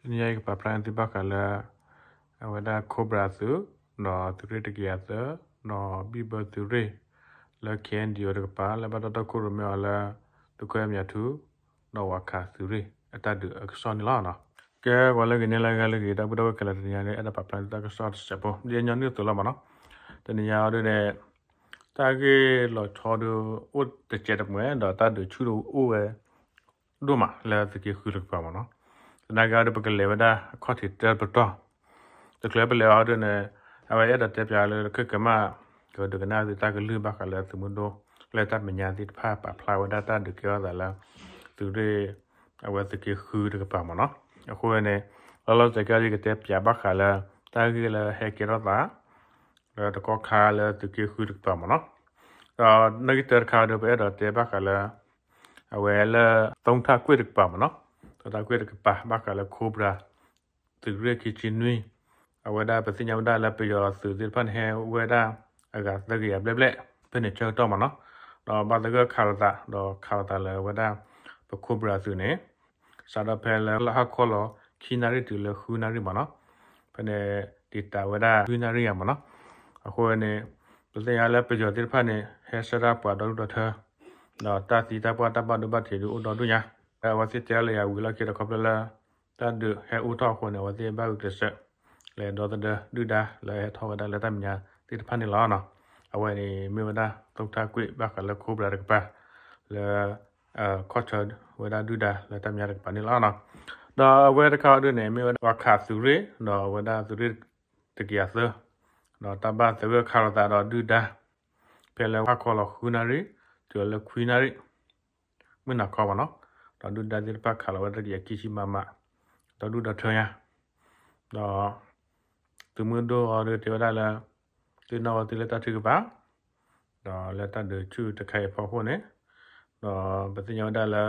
တနံၤအံၤကပာ်ဖျါန့ၢ်သုဘၣ်ဃးလၢ အဝဲဒၣ် Cobra သုး ဒီးသုးရ့ၣ်တကယၤသၢ ဒီးဘံၣ်ဘၢသုးရ့ၣ် လၢ KNDO တကပၤ လၢဘၣ်တၢ်တီခိၣ်ရိၣ်မဲအီၤလၢ သုးခိၣ်အဲၣ်မၠးထူ ဒီးဝးခးသုးရ့ၣ်အတၢ်ဒုးအကစီၣ်န့ၣ်လီၤ. ကဲ ပှၤလၢဂ့ၤန့ၢ်လၢအဂၤလၢဂ့ၤ ဒီပုၢ်ဒီဝဲၢ်ခဲလၢာ် တနံၤအံၤ အဲၣ်ဒိးပာ်ဖျါန့ၢ်တၢ်ကစီၣ်တစဲးဖိ ဒ်ညီနုၢ်အသိးလီၤမ့ၢ်နီၤ. တနံၤအံၤအီၤဒ်န့ၣ် တၢ်ဂ့ၢ်လီၤဆီဒုးအိၣ်တစဲးတမှဲၤ ဒီးတၢ်ဒုးဆူၣ်ဒုးအိၣ်ဝဲ ဒိၣ်မးလၢသုးက့ဃုတကပၤမ့ၢ်နီၤ. သနာ်က့အီၤဒ်ပကလဲၤဝဲဒၣ်အခီၣ်ထံးတၢတပတီၢ်, တချုးပလဲၤအီၤဒ်န့ၣ် အဝဲအဲၣ်ဒိးတဲပၠးလၢခဲကမၣ် ကဒုးကနၣ်သုတၢ်ကလုၢ်ဘၣ်ဃးလၢသုးမုၢ်ဒိၣ် လၢတၢ်မဲာ်ညါသ့ၣ်တဖၣ် ပာ်ဖျါဝဲဒၣ်တၢ်ဒုးကဲထီၣ်သးလၢ သုးရ့ၣ် အဝဲသုးက့ဃုတကပၤမ့ၢ်နီၤ. အဃိန့ၣ် လီၤလီၤဆဲးကဲဒ်ကတဲပၠးဘၣ်ဃးလၢ တၢ်ဂ့ၢ်လၢဟဲကဲထီၣ်သး လၢတကီၢ်ခါလၢသုးက့ဃုတကပၤမ့ၢ်နီၤ. ဒီးနီၣ်ဂံၢ်တၢတခါဒီး ပအဲၣ်ဒိးတဲဘၣ်ဃးလၢ အဝဲလၢ သုးထၢကွ့ၢ်တကပၤမ့ၢ်နီၤ, သုးထၢကွ့ၢ်တကပၤ ဘၣ်ဃးလၢ Cobra သုးရ့ၣ်ခံဆံနွံ အဝဲဒၣ်ပသ့ၣ်ညါဝဲဒၣ်လၢပယီၤသုးသ့ၣ်တဖၣ်န့ၣ် ဟဲဝဲဒၣ်အဂၤသၢကယၤဘျဲၣ်ဘျဲၣ် ဖဲန့ၣ်ဆၢကတီၢ်မ့ၢ်နီၤ, ဒီးဘၣ်သဂၢၢ်ခးလိာ်သး ဒီးခးလိာ်သးလၢအဝဲဒၣ် ပ Cobra သုးန့ၣ် စးထီၣ်ဖဲလၢဟါခီလီၤ ခံနၣ်ရံၣ်တုၤလၢဃုနၣ်ရံၣ်မ့ၢ်နီၤ, ဖဲန့ၣ် တံာ်တာ်ဝဲဒၣ်ဃုနၣ်ရံၣ်ဧါမ့ၢ်နီၤ. အဃိန့ၣ် ပသ့ၣ်ညါလၢပယီၤသ့ၣ်တဖၣ်န့ၣ် ဟဲဆှၢဒၣ်ပှၤဒီဒူၣ်ဒီထၢ ဒီးတၢ်သံတၢ်ပှၢ်တၢ်ဘၣ်ဒိဘၣ်ထံးဒုးအိၣ်ဒီဒူၣ်ညါ, အဝဲသ့ၣ်တဲလၢယၤဝံၤလီၢ်ခံဒီးခီဖျိလၢ တၢ်ဒုးဟဲအိၣ်ထီၣ်အဃိန့ၣ် အဝဲသ့ၣ်ဘၣ်ဂုာ်ကျဲးစၢး လဲၤဒီသဒၢဒုၣ်ဒါလၢဟဲထီၣ်ဝဲဒၣ်လၢတၢ်မဲာ်ညါသ့ၣ်တဖၣ်န့ၣ်လီၤ. အဝဲန့ၣ်မ့ၢ်ဝဲဒၣ်သုးထၢကွ့ၢ်ဘၣ်ဃးလၢ Cobra တကပၤ လၢ ခီၣ်ဆၢဝဲဒၣ်ဒုၣ်ဒါလၢတၢ်မဲာ်ညါတကပၤန့ၣ်လီၤ. ဒီးအဝဲတခါအီၤဒ်န့ၣ် မ့ၢ်ဝဲဒၣ်ပှၤခးသုးရ့ၣ် ဒီးအဝဲဒၣ်သုးရ့ၣ်တကယၤသၢ ဒီးတၢ်ဘၣ်သဂၢၢ်ခးလိာ်သးဒီးဒုၣ်ဒါ ဖဲလၢဟါခီလီၤဃုနၣ်ရံၣ် တုၤလၢခွံနၣ်ရံၣ် မုၢ်နၤခီမ့ၢ်နီၤ, ဒီးဒုၣ်ဒါသ့ၣ်တဖၣ်ခးလီၤဝဲဒၣ်တကယၤခံဆံ မမ ဒီဒူၣ်ဒီထၢညါ, ဒီး သုးမုၢ်ဒိၣ်အီၤဒုးတဲဝဲဒၣ်လၢ သ့ၣ်နီၣ်ဝဲသ့ၣ်လၢတၢ်ထုကဖၣ် ဒီးလၢတၢ်ဒုးဆူၣ်တခါအံၤအဖီခိၣ်န့ၣ်, ဒီးပသ့ၣ်ညါဝဲဒၣ်လၢ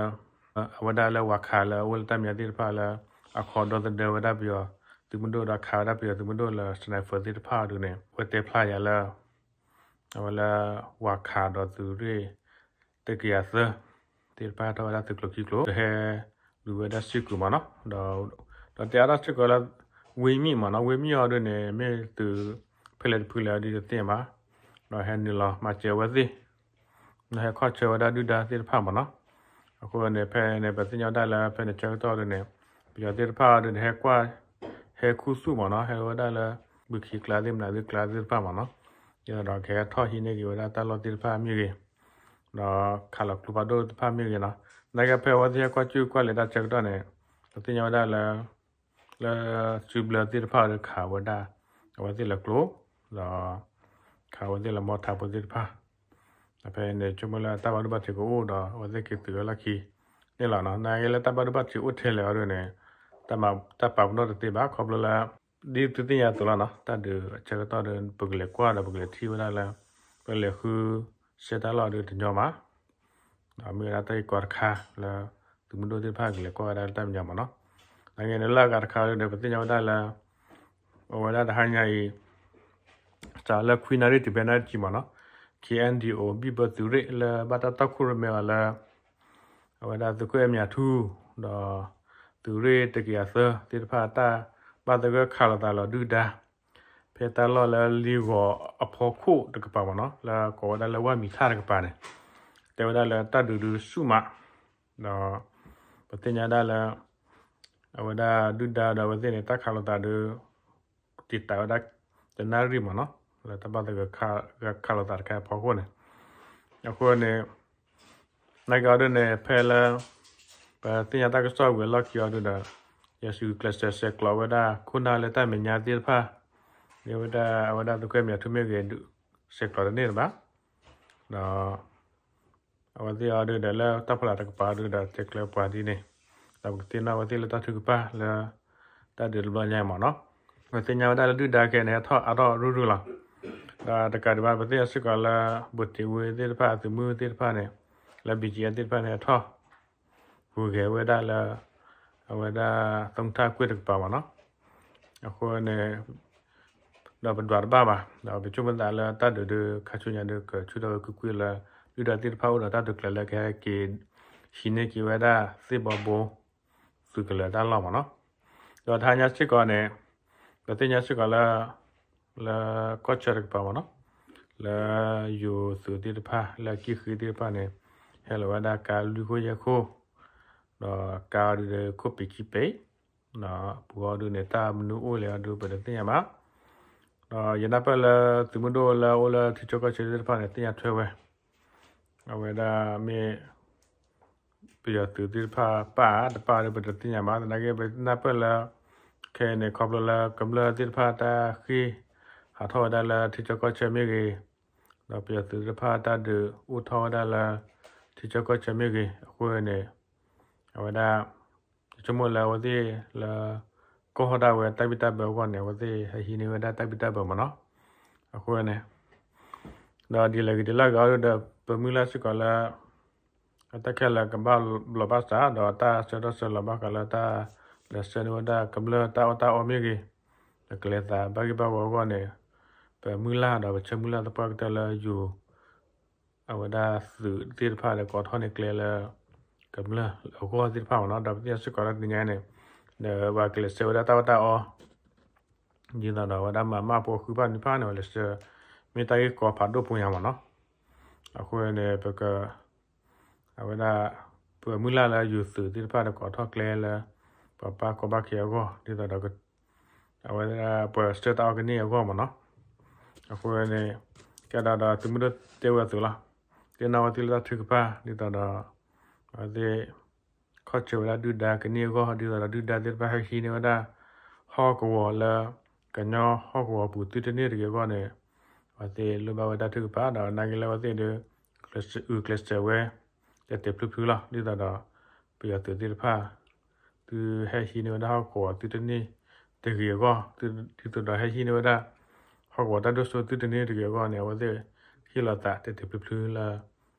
အဝဲဒၣ်လၢဝၤခးလၢအအိၣ်လၢတၢ်မဲာ်ညါသ့ၣ်တဖၣ်လၢ အခီဒီသဒၢဝဲဒၣ်ပယီၤသုးမုၢ်ဒိၣ်ဒီးခးဝဲဒၣ်ပယီၤသုးမုၢ်ဒိၣ်လၢ sniper သ့ၣ်တဖၣ်အီၤဒုးန့ၣ် အဝဲတဲဖျါယၤလၢ အဝဲလၢ ဝၤခးဒီးသုးရ့ၣ် တကယၤသၢ သ့ၣ်တဖၣ်ဟဲထီၣ်ဝဲဒၣ်သုးကျိၤခံကျိၤ ဟဲလူၤဝဲဒၣ်စ့ၢ်ကီးမ့ၢ်နီၤ, ဒီးတဲအါထီၣ်စ့ၢ်ကီးလၢ ဝ့ၢ်မံၣ်မ့ၢ်နီၤ, ဝ့ၢ်မံၣ်အီၤဒ်န့ၣ် မ့ၢ်သုးဖဲလဲၣ်တဖုလဲၣ်အီၤဒ်တသ့ၣ်ညါဘၣ်, ဒီးဟဲနုာ်လီၤမၤစၢၤအဝဲသ့ၣ် ဒီးဟဲခီၣ်ဆၢဝဲဒၣ်ဒုၣ်ဒါသ့ၣ်တဖၣ်မ့ၢ်နီၤ. အဃိန့ၣ် ဖဲန့ၣ် ပသ့ၣ်ညါဝဲဒၣ်လၢဖဲန့ၣ်ဆၢကတီၢ်ဒ်န့ၣ် ပယီၤသ့ၣ်တဖၣ်အီၤဒ်န့ၣ် ဟဲကွၢ် ဟဲခူသူၣ်မ့ၢ်နီၤ, ဟဲဝဲဒၣ်လၢ ဘုခ့ကျါသ့ၣ် မနုၤသ့ၣ်ကျါသ့ၣ်တဖၣ်မ့ၢ်နီၤ, ဒီးကဟဲထီၣ်ဟံးန့ၢ်က့ၤဝဲဒၣ်တၢ်လီၢ်သ့ၣ်တဖၣ်မ့ၢ်ဂ့ၤ, ဒီးခးလီၤကျိဖးဒိၣ်သ့ၣ်တဖၣ်မ့ၢ်ဂ့ၤနီၤ, သနာ်က့ဖဲအဝဲသ့ၣ်ဟဲကွၢ်ကၠူၣ်ကွၢ်လဲၤတၢ်ဆၢကတီၢ်န့ၣ် ပသ့ၣ်ညါဝဲဒၣ်လၢ လၢစုဘျၢသ့ၣ်တဖၣ်ဒီးခးဝဲဒၣ် အဝဲသ့ၣ်လၢကျိ ဒီး ခးဝဲသ့ၣ်လၢမီထးဖိသ့ၣ်တဖၣ်, ဒီးဖဲန့ၣ်ဆိကမိၣ်လၢတၢ်ဘၣ်ဒိဘၣ်ထံးကအိၣ်ဒီး အဝဲသ့ၣ်က့ၤသုးဝဲလီၢ်ခံန့ၣ်လီၤနီၤ. သနာ်က့လၢတၢ်ဘၣ်ဒိဘၣ်ထံးအိၣ်ထဲလဲၣ်အီၤဒ်န့ၣ် တၢ်မၤတၢ်ပာ်ပနီၣ်တသ့ဘၣ် ခီဖျိလၢ ဒ်သုသ့ၣ်ညါအသိးလီၤနီၤ, တၢ်ဒုးအဆၢကတီၢ်ဒီး ပကလဲၤကွၢ်ဒီးပကလဲၤထံၣ်ဝဲဒၣ်လၢ ပလဲၤဃုဆဲတၢ်လီၢ်ဒီးတညီမး ဒီးမ့ၢ်ဝဲဒၣ်တၢ်ဂ့ၢ်ကီတခါလၢ သုးမုၢ်ဒိၣ်သ့ၣ်တဖၣ်ကလဲၤကွၢ်ဝဲဒၣ်လၢတၢ်မဲာ်ညါမ့ၢ်နီၤ. သနာ်က့န့ၣ်လၢအဂၤတခါဒီး ပသ့ၣ်ညါဝဲဒၣ်လၢ အဝဲဒၣ်တဟါညါအံၤ စးလၢခွံနၣ်ရံၣ်တုၤဖဲနၣ်ရံၣ်တဆံမ့ၢ်နီၤ, KNDO ဘံၣ်ဘၢသုးရ့ၣ်လၢဘၣ်တၢ်တီခိၣ်ရိၣ်မဲအီၤလၢ အဝဲဒၣ်သုးခိၣ်အဲၣ်မၠးထူ ဒီး သုးရ့ၣ်တကယၤသၢသ့ၣ်တဖၣ်တၢ်ဘၣ်သဂၢၢ်ခးလိာ်သးလီၤဒုၣ်ဒါ ဖဲတၢ်လီၢ်လၢလံဂီၤအဖီခိၣ်တကပၤမ့ၢ်နီၤ, လၢကိးဝဲဒၣ်လၢဝၢ်မံၤထၣ်တကပၤန့ၣ်, တဲဝဲဒၣ်လၢတၢ်ဒုးဒုးဆူၣ်မး, ဒီး ပသ့ၣ်ညါဒၣ်လၢ အဝဲဒၣ်ဒုၣ်ဒါဒီးအဝဲသ့ၣ်န့ၣ် တၢ်ခးလိာ်သးဒီး တံာ်တာ်ဝဲဒၣ်တနၣ်ရံၣ်မ့ၢ်နီၤ, လၢတၢ်ဘၣ်သဂၢၢ်ခးလိာ်သးတခါအဖီခိၣ်န့ၣ်, အဃိန့ၣ် သနာ်က့အီၤဒ်န့ၣ် ဖဲလၢ ပသ့ၣ်ညါတၢ်ကစီၣ်ဝံၤအလီၢ်ခံအီၤဒ်ဒီး ယစူၤကျဲးစၢးဆဲးကျိးဝဲဒၣ် ခိၣ်နၢ်လၢတၢ်မဲာ်ညါသ့ၣ်တဖၣ်, မ့ၢ်ဝဲဒၣ်အဝဲဒၣ်သုးခိၣ်အဲၣ်မၠးထူမ့ၢ်ဂ့ၤ ဆဲးကျိးတန့ၢ်တဘၣ်, ဒီး အဝဲသ့ၣ်အီၤဒ်ဒီးလၢတၢ်ဖီလာ်တကပၤဒ်ဒီးတဲကျၢၤပှၤဒ်န့ၣ်, ဒီးပကသ့ၣ်နီၣ်အဝဲသ့ၣ်လၢတၢ်ထုကဖၣ်လၢ တၢ်ဒုးတဘျီညါအံၤမ့ၢ်နီၤ, ပသ့ၣ်ညါဝဲဒၣ်လၢဒုၣ်ဒါခဲအံၤန့ၣ် ဟဲထီၣ်အါထီၣ်ရုၢ်ရုၢ်လီၤ. ဒီးတကးဒံးဘၣ် ပသ့ၣ်ညါစ့ၢ်ကီးလၢ ဘိၣ်တ့ၢ်ဝ့သ့ၣ်တဖၣ် အသုးမုၢ်သ့ၣ်တဖၣ်န့ၣ် လၢ ဘီၣ်ကၠံၣ်အဲၣ်သ့ၣ်တဖၣ်န့ၣ် ဟဲထီၣ် ဟူးဂဲၤဝဲဒၣ်လၢ အဝဲဒၣ် သုးထၢကွ့ၢ်တကပၤမ့ၢ်နီၤ, အဃိန့ၣ် ဒီးပဒွးတဘၣ်ဘၣ်, ဒီးပဆိကမိၣ်သးလၢတၢ်ဒုးဒုးခါဆူညါဒုး ကဆူၣ်ထီၣ်ဝဲကွ့ၢ်ကွ့ၢ်လၢ ဒုၣ်ဒါသ့ၣ်တဖၣ်အိၣ်ဒီးတၢ်ဒုးကျဲၤလၢကဟဲက့ၤ ဟံးန့ၢ်က့ၤဝဲဒၣ်သ့ၣ်ဘီဘိ သုးကလၢၤတၢ်လီၢ်မ့ၢ်နီၤ. ဒီးတဟါညါစ့ၢ်ကီးန့ၣ် ပသ့ၣ်ညါစ့ၢ်ကီးလၢ လၢကီၢ်ဆၢတကပၤမ့ၢ်နီၤ လၢယိၤသုးသ့ၣ်တဖၣ် လၢအကံၣ်ဃ့သ့ၣ်တဖၣ်န့ၣ် ဟဲလီၤဝဲဒၣ်ကါလွံၢ်ခိၣ်ယဲၢ်ခိၣ် ဒီးကါအီၤဒုးဒီးခိၣ်ပံာ်ခံပံာ် ဒီးပူၤအီၤဒုးန့ၣ် တၢ်မနုၤအိၣ်လဲၣ်အီၤဒုး ပတသ့ၣ်ညါဘၣ်. ဒီးယနၢ်ပၢၢ်လၢသုးမုၢ်ဒိၣ်လၢအအိၣ်လၢထံဆၢကီၢ်ဆၢသ့ၣ်တဖၣ်န့ၣ် သ့ၣ်ညါထွဲဝဲ အဝဲဒၣ်မ့ၢ် ပယီၤသုးသ့ၣ်တဖၣ်ပာ်တပာ်ဒီး ပတသ့ၣ်ညါဘၣ်. သနာ်က့ ပနၢ်ပၢၢ်လၢ ခဲအံၤန့ၣ် ခီဖျိလၢကမျၢၢ်သ့ၣ်တဖၣ်တၢ်ဃ့ၢ်ဟးထီၣ်ဝဲဒၣ်လၢထံဆၢကီၢ်ဆၢမ့ၢ်ဂ့ၤ, ဒီးပယီၤသုးသ့ၣ်တဖၣ်တၢ်ဒုးအိၣ်ထီၣ်ဝဲဒၣ်လၢ ထံဆၢကီၢ်ဆၢမ့ၢ်ဂ့ၤ အဃိန့ၣ် အဝဲဒၣ် ယဆိကမိၣ်လၢအဝဲသ့ၣ်လၢ ကီၢ်ဟီၣ်ဒၣ်ဝဲတၢ်ဘံၣ်တၢ်ဘၢအဂီၢ်န့ၣ် အဝဲသ့ၣ်ဟဲဟံးန့ၢ်ဝဲဒၣ်တၢ်ဘံၣ်တၢ်ဘၢမ့ၢ်နီၤ. အဃိန့ၣ် ဒီးဒ်လဲၣ်ဂ့ၤဒ်လဲၣ်ဂ့ၤအီၤဒီး ပမုၢ်လၢ်စ့ၢ်ကီးလၢ အတၢ်ခဲလၢာ်ကဘၣ်ဘျီးဘၣ်စး ဒီးတၢ်ဆၢထီၣ်ဆၢလီၤဘၣ်ဃးလၢတၢ် လဲၤဆှၢန့ၢ်ဝဲဒၣ်ကမျၢၢ်တၢ်အီၣ်တၢ်အီမ့ၢ်ဂ့ၤ, ဒီးကလဲၤသးဘၣ်ဂ့ၢ်ဘၣ်ဝီအဂီၢ်န့ၣ် ပမုၢ်လၢ်ဒီးပဆၢမုၢ်လၢ်သပှၢ်ကတၢၢ်လၢယိၤ အဝဲဒၣ်သုးသ့ၣ်တဖၣ်ဒီး ကိးထီၣ်န့ၢ်ကျဲလၢ ကမျၢၢ်အဂီၢ်သ့ၣ်တဖၣ်မ့ၢ်နီၤ. ဒီးပသ့ၣ်ညါစ့ၢ်ကီးလၢတနံၤညါန့ၣ် ဒီးပှၤကလဲၤဆှၢဝဲဒၣ်တၢ်အီၣ်တၢ်အီ ဒ်သိးဒီးအဝဲဒၣ်မၤမၢ်ဖိဃုဖၣ်နံၤဖၣ်န့ၣ် ပှၤလဲၤဆှၢမ့ၢ်တၢ်ဂ့ၢ်ကီဖးဒိၣ်ဖိညါမ့ၢ်နီၤ. အဃိန့ၣ် ပက အဝဲဒၣ် ပမုၢ်လၢ်လၢယိၤသုးသ့ၣ်တဖၣ်ဒီး ကိးထီၣ်ကျဲလၢ ပှၤပၢ်ကီၢ်ဘၣ်ခ့အဂီၢ် ဒ်သိးဒီး အဝဲဒၣ်ပှၤဆှၢတၢ်အီၣ်ကန့ၢ်အဂီၢ်မ့ၢ်နီၤ. အဃိန့ၣ် ကဲဒီးဒီးသုးမုၢ်ဒိၣ်တဲဝဲအသိးလီၤ. သ့ၣ်နီၣ်ဝဲသ့ၣ်လၢတၢ်ထုကဖၣ် ဒ်သိးဒီး အဝဲသ့ၣ် ခီၣ်ဆၢဝဲဒၣ်ဒုၣ်ဒါကန့ၢ်အဂီၢ် ဒ်သိးဒီးဒုၣ်ဒါသ့ၣ်တဖၣ်ဟဲဟံးန့ၢ်ဝဲဒၣ် ဟီၣ်ကဝီၤလၢ ကညီဟီၣ်ကဝီၤပူၤသုတန့ၢ်တဂ့ၤအဂီၢ်န့ၣ် အဝဲသ့ၣ်လိၣ်ဘၣ်ဝဲတၢ်ထုကဖၣ် ဒီးနာ်က့လၢအဝဲသ့ၣ်ဒီး အုၣ်ကျဲးစၢးဝဲ တဲာ်တဲာ်ဖျုဖျုလီၤ. ဒ်သိးဒီး ပယီၤသုးသ့ၣ်တဖၣ် သုဟဲဟံးန့ၢ်ဝဲဒၣ်ဟီၣ်ကဝီၤသုတန့ၢ်တဂ့ၤအဂီၢ် ဒ်သိးဒီးဟဲဟံးန့ၢ်ဝဲဒၣ် ဟီၣ်ကဝီၤတၢ်ဒိၣ်စိသုတန့ၢ်တဂ့ၤအဂီၢ်န့ၣ် အဝဲသ့ၣ်ဟ့ၣ်လီၤသးတဲာ်တဲာ်ဖျုဖျုလၢ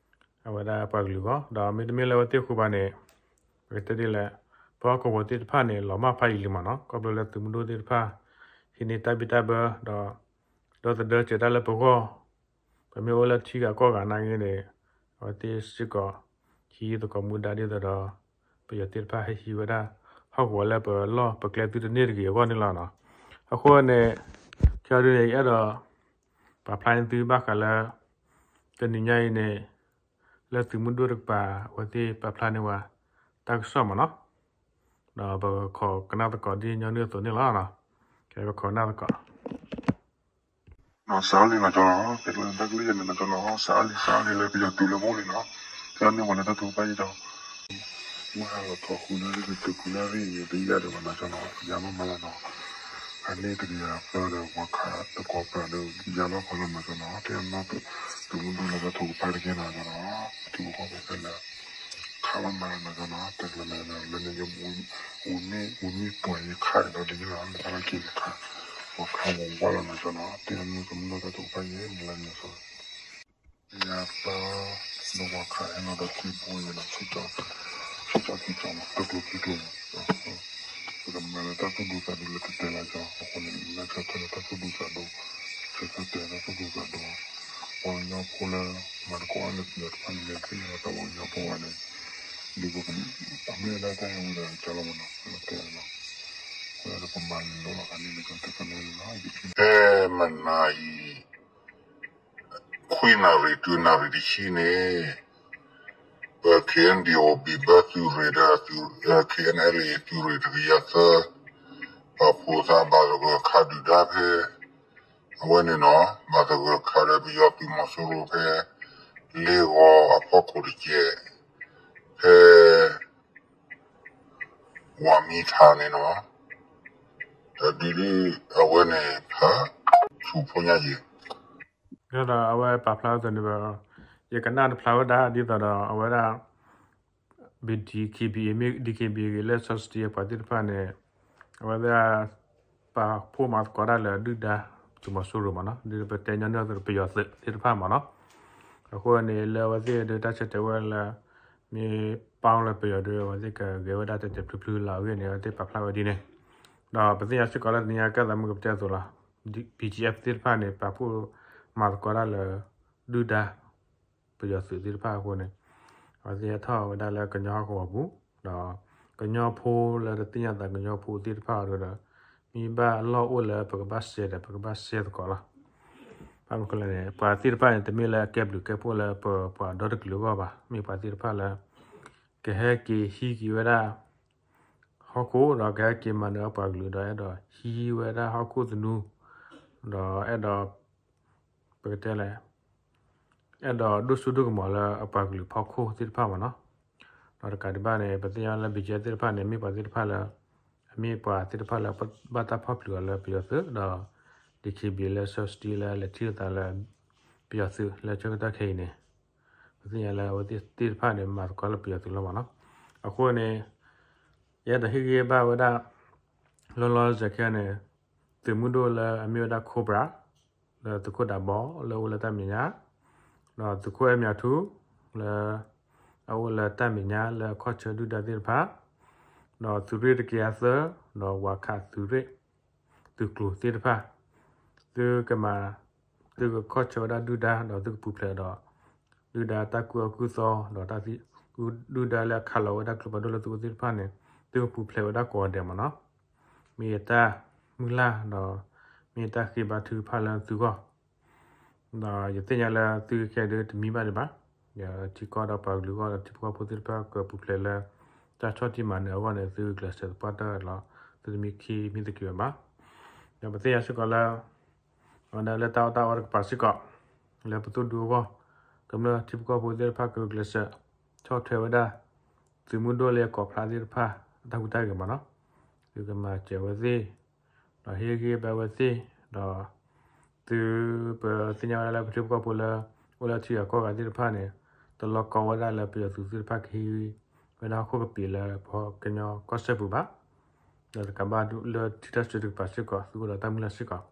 အဝဲဒၣ်ပှၤကလုာ်အဂီၢ် ဒီးမ့တမ့ၢ်လၢအဝဲသ့ၣ်အဃိဘၣ်န့ၣ် ပကတဲဒ်လဲၣ် ပဟီၣ်ကဝီၤသ့ၣ်တဖၣ်န့ၣ် လီၤမၢ်ဖးယံာ်လံမ့ၢ်နီၤ ခီဖျိလၢသုးမုၢ်ဒိၣ်သ့ၣ်တဖၣ် ဟံးန့ၢ်တၢ်ဘံၣ်တၢ်ဘၢ ဒီး ဒီသဒၢစၢၤတၢ်လၢပဂီၢ် ပမ့ၢ်အိၣ်လၢထံဂၤကီၢ်ဂၤနာ်က့န့ၣ် အဝဲသ့ၣ်စ့ၢ်ကီး ဟံးသကိးမူဒါဒ်သိးဒီး ပယီၤသ့ၣ်တဖၣ်ဟဲဟံးဝဲဒၣ် ဟီၣ်ကဝီၤလၢပလီၢ်ပကျဲသုတန့ၢ်တဂ့ၤအဂီၢ်န့ၣ်လီၤနီၤ. အဃိန့ၣ် ခဲအံၤဒုန့ၣ် ယအဲၣ်ဒိး ပာ်ဖျါန့ၢ်သုဘၣ်ဃးလၢ တနံၤညါအံၤန့ၣ် လၢသုးမုၢ်ဒိၣ်တကပၤ အဝဲသ့ၣ်ပာ်ဖျါန့ၢ်ဝဲ တၢ်ကစီၣ်မ့ၢ်နီၤ, ဒီးပခိးကနၣ်သကိးဒ်ညီနုၢ်အသိးန့ၣ်လီၤ. ကဲပခိးကနၣ်သကိး စးလံနီၤကၠီနီၤ, တၢ်ကလုၢ်ယဲန့ၣ်နီၤကၠီနီၤ, စးလံ စးလံလၢပယီၤသုးလၢမူလံနီၤ, ကန့ၢ်ဝဲလၢတၢ်ထုကဖၣ်ယဲဒီး မုၢ်ဟါလီၤထီၣ်ဃုနၣ်ရံၣ် ကတုၤဃုနၣ်ရံၣ်န့ၣ် တယါဒီးဘၣ်နီၤကၠီနီၤ, ယါဘၣ်မးလီၤနီၤ, အန့ၣ်တကယၤသၢဒီးပှၤခးသကိးပှၤဒီး ယါဘၣ်ခီလီၤနီၤကၠီနီၤ, တဲနီၤ သုးမုၢ်ဒိၣ်လၢတၢ်ထုကဖၣ်တက့ၢ်နီၤကၠီနီၤ, ထံဖိကီၢ်ဖိဖဲလၢ ခးဘၣ်မးလီၤနီၤကၠီနီၤ, တကလၢၤလၢ်လၢ်လၢန့ၣ် ဝံၤမ့ၢ်ပှၤယခးကဒီးဒ်န့ၣ်လီၤ, တၢ်လၢခံန့ၣ်ခး ပှၤခးဝဲဝါလီၤနီၤကၠီနီၤ, တဲနီၤသုးမုၢ်ဒိၣ်တၢ်ထုကဖၣ်ယဲ မုၢ်လၢ်န့ၣ်အသိး ယၤပၢ ဒီးပှၤခးဟဲနီၤဒီးခံပူၤယဲနီၤ, ဆူၣ်ကၠီခံကၠီနီၤ, တကျိၤခံကျိၤနီၤ, ပကမၤလၢတၢ်သူၣ်ဒူသးဒူလၢတတဲလၢကၠီ, အဃိန့ၣ် လၢဆၢထၢၣ်လၢတၢ်သူၣ်ဒူသးဒူ, ဆၢထၢၣ်တဲလၢတၢ်သူၣ်ဒူသးဒူ, ပှၤကညီဖိလၢ မၤသကိးအီၤလၢပယီၤတဖၣ်န့ၣ် သ့ၣ်ညါလီၤသးပှၤကညီဖိဝဲန့ၣ်, ဒ်ပက အမ့ၢ်ဒၣ်တၢ်ဟဲဝံၤဒီးကၠီလီၤမးနီၤ, လၢတဲလီၤ, အဃိဒီးပမၤလိလီၤဂၤန့ၣ် လၢကၠီတကန့ၢ်လီၤ, ဖဲမနၤအံၤ ခွံနၣ်ရံၣ်တုၤနၣ်ရံၣ်တဆံန့ၣ် ပ KNDO ဘံၣ်ဘၢသုးရ့ၣ်ဒီး KNLA သုးရ့ၣ်တကယၤသၢ ပာ်ဖှိၣ်သးဘၣ်သဂၢၢ်ခးဒုၣ်ဒါဖဲ အဝဲန့ၣ်နီၤ ဘၣ်သဂၢၢ်ခးဒီးပယီၤသုးမီၤစိရိၤဖဲ လ့ဂီၤအဖီခိၣ်တကဲး ဖဲ ဝၤမံထၣ်န့ၣ်နီၤ, တၢ်ဒုးဒုးအဝဲန့ၣ်ဖး ဆူၣ်ဖိညါယံၤ ဒီးအဝဲပာ်ဖျါဝဲသ့ၣ်န့ၣ်ဘၣ်, ယကနၣ်တဖျါဝဲဒၣ်ဒ်သိးဒီးအဝဲဒၣ် DKBA မ့ၢ် DKBA ဂ့ၤ လၢ စီၤစတံ အပှၤသ့ၣ်တဖၣ်န့ၣ် အဝဲဒၣ် ပာ်ဖှိၣ်မၤသကိးတၢ်လၢဒုၣ်ဒါ သုးမီၤစိရိၤမးနီၤ, ဒ်ပတဲညီနုၢ်အသိး ပယီၤသုးသ့ၣ်တဖၣ်မးနီၤ, အဃိန့ၣ် လၢအဝဲသ့ၣ်ဒီးတၢ်ဆၢတဲာ်ဝဲလၢ မ့ၢ်ပာ်လၢပယီၤဒီး အဝဲသ့ၣ်ကဂဲၤဝဲဒၣ်တဲာ်တဲာ်ဖျုဖျုလီၤအဂ့ၢ်န့ၣ် အဝဲသ့ၣ်ပာ်ဖျါဝဲဒ်န့ၣ်, ဒီးပသ့ၣ်ညါစ့ၢ်ကီးလၢတနံၤညါကဲသးမုၢ်ကပတဲအသိးလီၤ, BGF သ့ၣ်တဖၣ်န့ၣ် ပာ်ဖှိၣ်မၤသကိးတၢ်လၢ ဒုၣ်ဒါ ပယီၤသုးသ့ၣ်တဖၣ်အဃိန့ၣ် အဝဲသ့ၣ်ဟဲထီၣ်ဝဲဒၣ်လၢကညီဟီၣ်ကဝီၤပူၤ, ဒီး ကညီဖိလၢတသ့ၣ်ညါသးကညီဖိသ့ၣ်တဖၣ်ဒီး မ့ၢ်ဘၣ်အလီၢ်အိၣ်လၢပကဘၣ်စဲဒီး ပကဘၣ်စဲသကိးလီၤ. ဘၣ်မနုၤလဲၣ်န့ၣ် ပှၤသ့ၣ်တဖၣ်န့ၣ် တမ့ၢ်လၢအကဲဘျုးကဲဖှိၣ်လၢပပှၤဒီတကလုာ်အဂီၢ်ဘၣ်. မ့ၢ်ပှၤသ့ၣ်တဖၣ်လၢ ကဟဲက့ၤဟံးက့ၤဝဲဒၣ် ဟီၣ်ခိၣ်ဒီးကဟဲက့ၤမၤနၢၤအပှၤကလုာ်ဒီး အဲၣ်ဒိးဟံးဝဲဒၣ်ဟီၣ်ခိၣ်သနူ ဒီးအဲၣ်ဒိး ပကတဲလဲၣ် အဲၣ်ဒိးဒိၣ်စိဒိၣ်ကမီၤလၢအပှၤကလုာ်ဖီခိၣ်သ့ၣ်တဖၣ်မ့ၢ်နီၤ. ဒီးတကးဒံးဘၣ်န့ၣ် ပသ့ၣ်ညါလၢ ဘီၣ်ကၠဲၣ် သ့ၣ်တဖၣ်န့ၣ် မ့ၢ်ပှၤသ့ၣ်တဖၣ်လၢ အမ့ၢ်ပှၤသ့ၣ်တဖၣ်လၢ ဘၣ်တၢ်ဖီၣ်ဖျိးအီၤလၢပယီၤသုး ဒီး ဒီး ကဘ့ၣ် လၢ subsidy လၢလဲၤထံၣ်လိာ်သးလၢ ပယီၤသုးလၢဆၢကတီၢ်ခဲအံၤန့ၣ် ပသ့ၣ်ညါလၢအဝဲသ့ၣ်တဖၣ်န့ၣ် မၤသကိးလၢပယီၤသုးလီၤမ့ၢ်နီၤ. အဃိန့ၣ် ယအဲၣ်ဒိးဟ့ၣ်ဂံၢ်ဘါဝဲဒၣ် လီၤလီၤဆဲးဆဲးခဲအံၤန့ၣ် သုးမုၢ်ဒိၣ်လၢအမ့ၢ်ဝဲဒၣ် Cobra လၢသုးခိၣ်ဒးဘီလၢအအိၣ်လၢတၢ်မဲာ်ညါ, ဒီးသုးခိၣ်အဲၣ်မၠးထူ လၢ အအိၣ်လၢတၢ်မဲာ်ညါလၢအခီၣ်ဆၢဒုၣ်ဒါသ့ၣ်တဖၣ်, ဒီးသုးရ့ၣ်တကယၤသၢ, ဒီးဝးခးသုးရ့ၣ် သုးကျိၤသ့ၣ်တဖၣ်, သုကမၤ သုကခီၣ်ဆၢဝဲဒၣ်ဒုၣ်ဒါ ဒီးသုကပူၤဖျဲးဒီး ဒုၣ်ဒါတၢ်ကူၣ်အၢကူၣ်သီ ဒီးတၢ်သံ ဒုၣ်ဒါလၢအခးလီၤဝဲဒၣ်ကျိဖးဒိၣ်လၢသုးခိၣ်သ့ၣ်တဖၣ်န့ၣ် သုကပူၤဖျဲးဝဲဒၣ်ကိးဂၤဒဲးမ့ၢ်နီၤ. မ့ၢ်ယတၢ်မုၢ်လၢ်ဒီး မ့ၢ်ယတၢ်ဃ့ဘါထုကဖၣ်လၢသုဂီၢ်, ဒီးယသ့ၣ်ညါလၢသုခဲအံၤဒုးတမံဘၣ်ဒံးဘၣ်. ယထံကီၢ်ဒီးပှၤကလုာ်အဂီၢ်ဒီးထံဖိကီၢ်ဖိသ့ၣ်တဖၣ်ကပူၤဖျဲးလၢ တၢ်ဆီၣ်တံၢ်မၤနၢၤအဂီၢ်န့ၣ် သုဂုာ်ကျဲးစၢးသပှၢ်တၢၢ်လီၤ. သုတမံခံမံသက့ဘၣ်. ဒီးပသ့ၣ်ညါစ့ၢ်ကီးလၢ အဝဲဒၣ်လၢတၢ်အီၣ်တၢ်အီတကပၤစ့ၢ်ကီး လၢပသိၣ်ဒူအဂီၢ် ကမျၢၢ်ထံဖိကီၢ်ဖိသ့ၣ်တဖၣ်ကဂုာ်ကျဲးစၢး ဆီၣ်ထွဲဝဲဒၣ် သုးမုၢ်ဒိၣ်လၢကိးဖျါသ့ၣ်တဖၣ် အတၢ်ဟူးတၢ်ဂဲၤမ့ၢ်နီၤ. သုကမၤစၢၤဝဲသ့ၣ် ဒီးဟ့ၣ်ဂံၢ်ဘါဝဲသ့ၣ် ဒီး သုပသ့ၣ်ညါဝဲဒၣ်လၢပထံဖိကီၢ်ဖိလၢ အိၣ်လၢထံဂၤကီၢ်ဂၤသ့ၣ်တဖၣ်န့ၣ် တလီၤကီဝဲဒၣ်လၢပယီၤသုးသ့ၣ်တဖၣ်ကဟံး ဝဲဒၣ်ဟီၣ်ခိၣ်ကပံာ်လၢပှၤကညီကီၢ်စဲၣ်ပူၤဘၣ်. ဒီးတကးဘၣ်လၢထံတၢ်စူၤတကပၤစ့ၢ်ကီး သုအိၣ်ဒီးတၢ်မုၢ်လၢ်စ့ၢ်ကီး.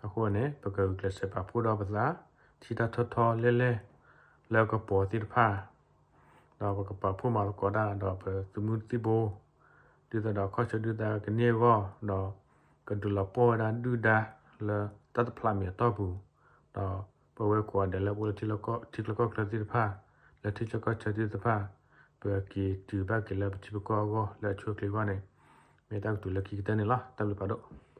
အဃိန့ၣ် ပကဂုာ်ကျဲးစၢးပာ်ဖှိၣ်ဒီးပသး ထံတၢ်ထီထီလဲၢ်လဲၢ် လၢကပီၤသ့ၣ်တဖၣ် ဒီးပကပာ်ဖှိၣ်မၤသကိးတၢ်ဒီးပသုးမုၢ်သံၣ်ဘိ ဒ်သိးဒီးခီၣ်ဆၢဒုၣ်ဒါကန့ၢ်အဂီၢ် ဒီးကဒုးလီၤပှီၢ်ဝဲဒၣ်ဒုၣ်ဒါလၢတၢ်တဖျးမဲာ်အတီၢ်ပူၤ, ဒီးပဝဲကိးဂၤဒဲးလၢပအိၣ်လၢထံချၢကီၢ်ချၢသ့ၣ်တဖၣ် လၢထံဆၢကီၢ်ဆၢသ့ၣ်တဖၣ် ပက့ၤတုၤဘၣ်က့ၤလၢပထံပကီၢ်အဂီၢ်လၢအဆိအချ့အဂီၢ်န့ၣ် မ့ၢ်တၢ်ကတိၤလၢခံကတၢၢ်န့ၣ်လီၤ. တၢ်ဘျုးဖးဒိၣ်.